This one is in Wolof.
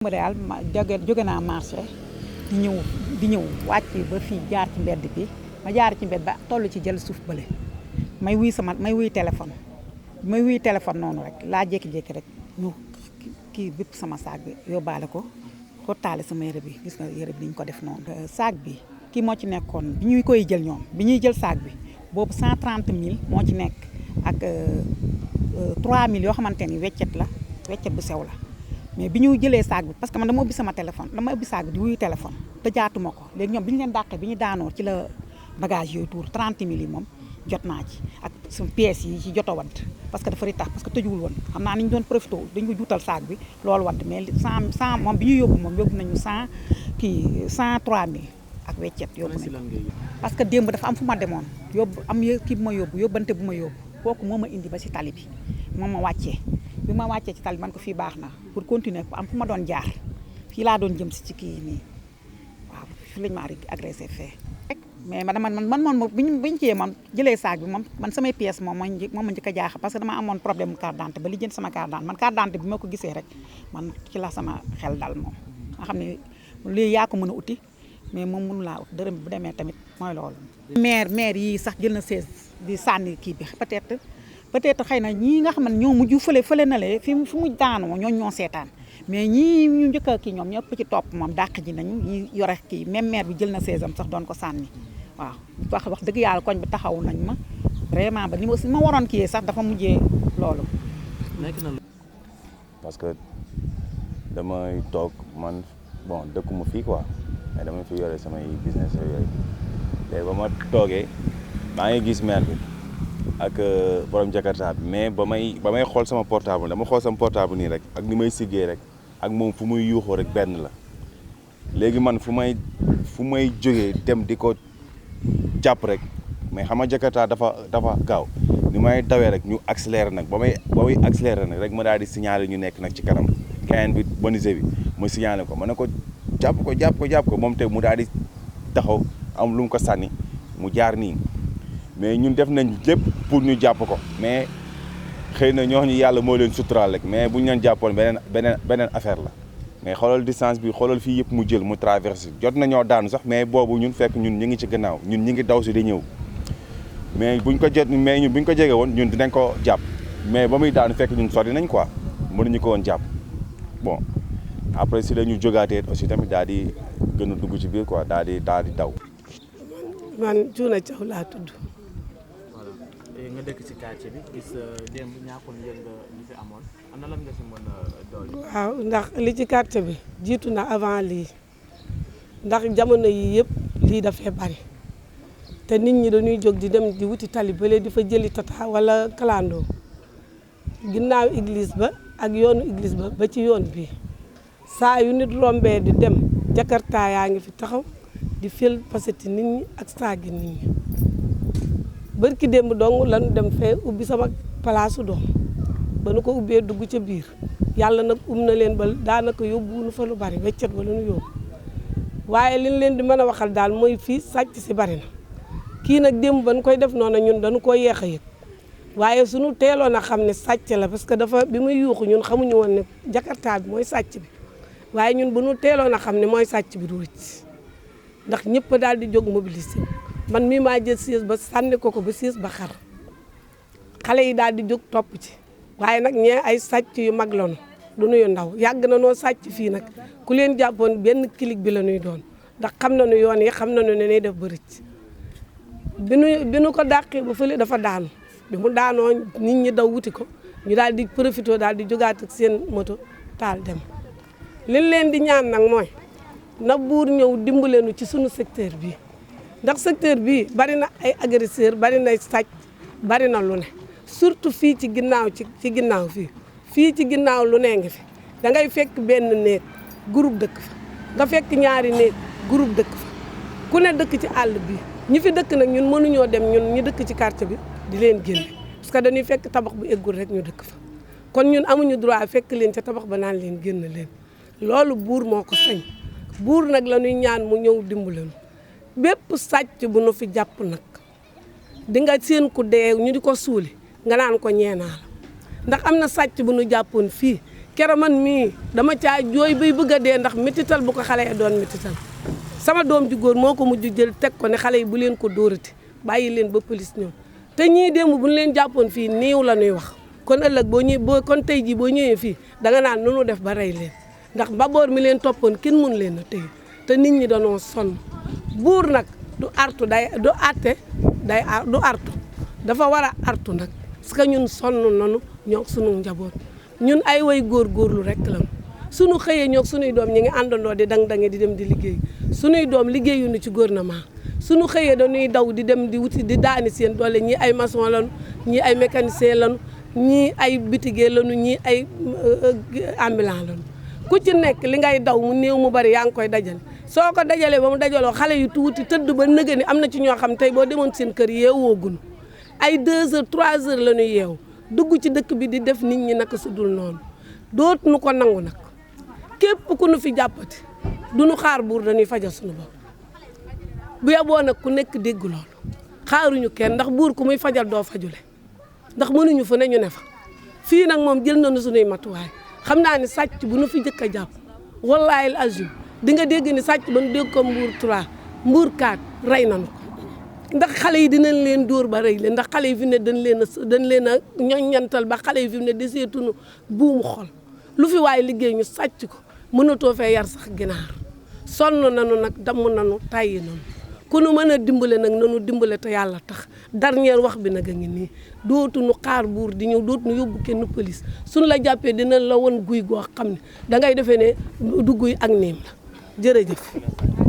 ma daal ma jóge naa marché di ñëw wàcc ba fii jaar ci mbedd bi ma jaar ci mbedd ba toll ci jël suuf bële may wuy téléphone noonu rek laa jékki-jékki rek ñu kii bépp sama saag bi yóbbaale ko xottaale sama yére bi gis nga yére bi ni ñu ko def noonu. saag bi kii moo ci nekkoon bi ñuy koy jël ñoom bi ñuy jël saag bi boobu 130 000 moo ci nekk ak 3 000 yoo xamante ni weccet bu sew la. mais bi ñu jëlee saag bi parce que man dama ubbi sama téléphone dama ubbi saag bi di wuyu téléphone te jaatuma ko léegi ñoom bi ñu leen dàqee bi ñu daanoo ci la bagage yooyu tuur 30 000 yi moom jot naa ci ak suñu pièces yi ci jot a wadd parce que dafa ri tax parce que tëjuwul woon xam naa ni ñu doon profité dañu ko juutal saag bi loolu wadd mais 100 moom bi ñu yóbbu nañu 103 000 ak weccet yóbbu nañu parce que démb dafa am fu ma demoon kii bu ma yóbbante bu ma yóbbu kooku moo ma indi ba si tali bi moom ma wàccee bi ma wàccee ci tali man ko fii baax na pour continuer am fu ma doon jaar fii laa doon jëm si ci kii nii waaw fi lañ ma agressé fee mais man moom biñu ciyee moom jëlee saag bi moom man samay pièces moom ma njëkk a jaaxal parce que dama amoon problème carte d'identité ba li jënd sama carte d'identité man carte d'identité bi ma ko gisee rek man ci la sama xel dal moom nga xam ne lii yaa ko mën a uti mais moom mënu laa ut dërëm bi bu demee tamit mooy loolu maire yii sax jël na 16 di sànni kii bi peut-être xëy na ñii nga xam ne ñoo mujj fële na le fi mu daanoo ñoo seetaan mais ñii ñu njëkk a kii ñoom ñëpp ci topp moom dàq ji nañu ñi yore kii même maire bi jël na 16 am sax doon ko sànni waaw wax dëgg yàlla koñ bi taxawu nañ ma vraiment ba ni ma waroon kii sax dafa mujjee loolu. parce que damay toog man bon dëkkuma fii quoi mais damay fi yore samay business yooyu léegi ba ma toogee maa ngi gis maire bi ak borom Jakarta bi mais ba may xool sama portable dama xool sama portable nii rek ak ni may siggee rek ak moom fu muy yuuxoo rek benn la léegi man fu may jógee dem di ko jàpp rek mais xam nga Jakarta dafa gaaw ni may dawee rek ñu accéléré nag ba may accéléré nag rek ma daal di signalé ñu nekk nag ci kanam gain bi bonise bi ma signalé ko ma ne ko jàpp ko moom te mu daal di taxaw am lu mu ko sànni mu jaar nii mais ñun def nañ lépp pour ñu jàpp ko mais xëy na ñooñu yàlla moo leen suturaal rek mais bu ñu leen jàppoon beneen affaire la mais xoolal distance bi xoolal fii yëpp mu jël mu traversé jot nañoo daanu sax mais boobu ñun fekk ñun ñu ngi ci gannaaw ñun ñu ngi daw si di ñëw mais buñ ko jege woon ñun dinañ ko jàpp mais ba muy daanu fekk ñun sori nañ quoi mënuñu ko woon jàpp bon après si la ñu jógaatee aussi tamit daal di gën a dugg ci biir quoi daal di daw. man Cuuna Caw laa tudd. nga dëkk ci quartier bi gis démb ñàkkul yënga li fi amoon ana lan nga si mën a dolli. waaw ndax li ci quartier bi jiitu na avant lii ndax jamono yi yëpp lii dafay bari te nit ñi dañuy jóg di dem di wuti tali bële di fa jëli tata wala kalandoo ginnaaw église ba ak yoonu église ba ci yoon bi saa yu nit rombee di dem Jakarta yaa ngi fi taxaw di fël paseti nit ñi ak saagi nit ñi. barki démb dong lan dem fee ubbi sama palaasu doom ba nu ko ubbee dugg ca biir yàlla nag na leen ba daanaka yóbbu nu fa lu bari weccet wala nu yóbbu waaye liñ leen di mën a waxal daal mooy fii sàcc si bari na kii nag démb ba nu koy def noonu ñun dañu ko yeex a yëg waaye suñu teeloon a xam ne sàcc la parce que dafa bi muy yuuxu ñun xamuñu woon ne Jakarta bi mooy sàcc bi waaye ñun bu nu teeloon a xam ne mooy sàcc bi du rëcc ndax ñëpp daal di jóg mobiliser man mii maa jël siis ba sànni ko ba siis ba xar xale yi daal di jóg topp ci waaye nag ñee ay sàcc yu mag lañu du nuyu ndaw yàgg na noo sàcc fii nag ku leen jàppoon benn kilig bi la ñuy doon ndax xam nañu yoon yi xam nañu ne nay def ba rëcc bi nu ko dàqee ba fële dafa daanu bi mu daanoo nit ñi daw wuti ko ñu daal di profité daal di jógaat ak seen moto taal dem liñ leen di ñaan nag mooy na buur ñëw dimbaleenu ci sunu secteur bi ndax secteur bii bari na ay agresseur bari na sàcc bari na lu ne surtout fii ci ginnaaw ci ginnaaw fii ci ginnaaw lu ne ngi fi da ngay fekk benn néeg groupe dëkk fa nga fekk ñaari néeg groupe dëkk fa ku ne dëkk ci àll bi ñi fi dëkk nag ñun mënuñoo dem ñun ñi dëkk ci quartier bi di leen génne parce que dañuy fekk tabax bu eggul rek ñu dëkk fa kon ñun amuñu droit fekk leen ca tabax ba naan leen génn leen loolu buur moo ko sañ buur nag la ñuy ñaan mu ñëw dimbaleenu bépp sàcc bu nu fi jàpp nag di nga seen ku dee ñu di ko suuli nga naan ko ñeenaa la ndax am na sàcc bu nu jàppoon fii kero man mii dama caa jooy bay bëgg a dee ndax métital bu ko xale yi doon métital sama doom ju góor moo ko mujj jël teg ko ne xale yi bu leen ko dóorati bàyyi leen ba police ñëw te ñii démb bu ñu leen jàppoon fii niiw la ñuy wax kon ëllëg kon tey jii boo ñëwee fii danga naan nunu def ba rey leen ndax mbaboor mi leen toppoon kenn mun leen a tey te nit ñi danoo sonn buur nag du artu du artu dafa war a artu nag parce que ñun sonn nanu ñoo sunu njaboot ñun ay way góorgóorlu rek la sunu xëyee ñoo sunuy doom ñi ngi àndandoo di dang-dange di dem di liggéey sunuy doom liggéeyuñu ci gouvernement sunu xëyee dañuy daw di dem di wuti di daani seen doole ñii ay maçon lañu ñii ay mécanicien lañu ñii ay bitigé lañu ñii ay ambulant lañu ku ci nekk li ngay daw mu néew mu bari yaa ngi koy dajale soo ko dajalee ba mu dajaloo xale yu tuuti tëdd ba nëgë ni am na ci ñoo xam tey boo demoon seen kër yeewoogun ay 2 heures 3 heures la ñuy yeew dugg ci dëkk bi di def nit ñi naka su dul noonu dootuñu ko nangu nag képp ku nu fi jàppati duñu xaar buur dañuy fajal suñu bopp bu yeboo nag ku nekk dégg loolu xaaruñu kenn ndax buur ku muy fajal doo fajule ndax mënuñu fa ne ñu ne fa fii nag moom jël nañu suñuy matuwaay xam naa ni sàcc bu nu fi jëkk a jàpp wallaahi azim di nga dégg ni sàcc ba nu dégg ko mbuur 3 mbuur 4 rey nañu ko ndax xale yi dinañ leen dóor ba rey leen ndax xale yi fi ne dañ leen a ñoññantal ba xale yi fi ne deseetuñu buumu xol lu fi waaye liggéey ñu sàcc ko mënatoo fee yar sax ginaar sonn nanu nag damm nanu tàyyi nanu ku nu mën a dimbale nag nanu dimbale te yàlla tax dernière wax bi nag a ngi nii dootuñu xaar buur di ñëw dootuñu yóbbu kenn police suñu la jàppee dinañ la won guy goo xam ne dangay defee ne du guy ak niim la jërëjëf